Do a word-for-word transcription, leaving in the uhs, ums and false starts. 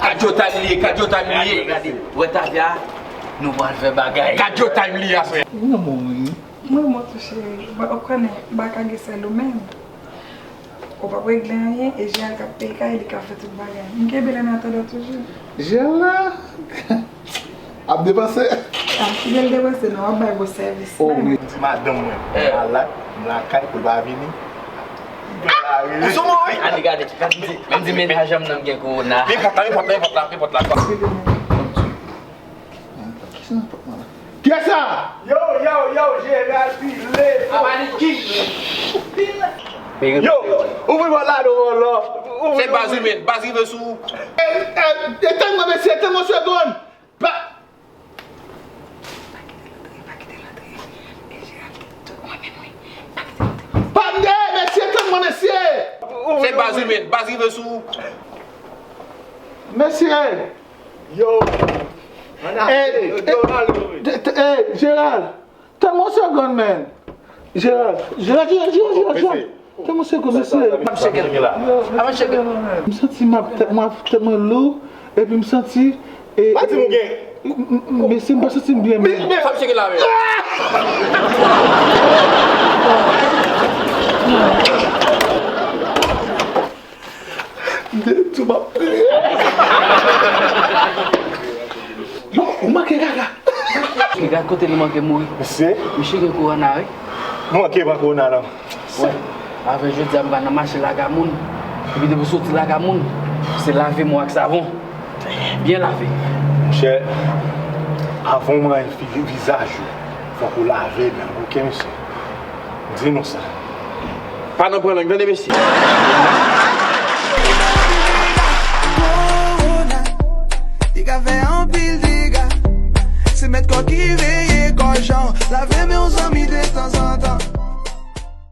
Kadyo time li ye, kadyo time li ye. Gade, wè Tavya, nou pral fè bagay. Kadyo time li ye, frè. Mwen, mwen, mwen, mwen, tou cheri. Bon, ou konnen, m pa ka gen sèl ou menm. Ou p ap regle anyen, e Jeral k ap peye kay, li k ap fè tout bagay. M kenbe l an atandan toujou. Jeral la ap depanse. Ah, si l depanse, non, w ap bay bon sèvis. Oh, wi. M di madanm mwen, m malad, m lakay pou l pa vini. Ou sou mwen, wi. Ann gade, gade, m di, menm di mennaj an m nan m gen kowona. Men pòt la, men pòt la, men pòt la, men pòt la. Kisa nan pòt mwen la? Kiyès sa? Yo, yo, yo, Jeral pile. Apa li ki? Yo, ouvri pòt la, non, non. Se baz imen, baz rive sou. E, e, etenn mwen, mesye, etenn mwen segonn. Pa. Pa kite l antre, pa kite l antre. E Jeral, tout mwen menm, wi. Pa kite l antre. Pa m dèyè, mesye, etenn mwen, mesye. Se baz imen, baz rive sou. Mesye. Yo! Ann ale! Yo, ann ale! Jeral! Tann mwen yon segonn, man! Jeral! Jeral, Jeral, Jeral, Jeral, Jeral! Tann mwen yon segonn, mesye! Ap cheke la. Ap cheke la. M santi m ap, tèt mwen, tèt mwen lou, epi m santi, e, pa di m ou gen. M, m, m, mesye, m pa santi m byen, man! Sa m cheke la, men. M te di w m ap kriye. Yo, ou manke gaga. Gaga kote li manke mouri. Mesye. Misye gen kowona, wi. Ou manke pran kowona, non. Wè. Avè jodi a, m pa nan mache lage a moun. Epi depi w soti lage a moun, se lave men w ak savon. Byen lave. Monchè, avan w manyen fi-, vizaj ou, fòk ou lave men w, oke, mesye? M di nou sa. Pa nan pran lang, tande, mesye. Kowona, li ka fè anpil dega. Se mèt kò ki veye kò jan. Lave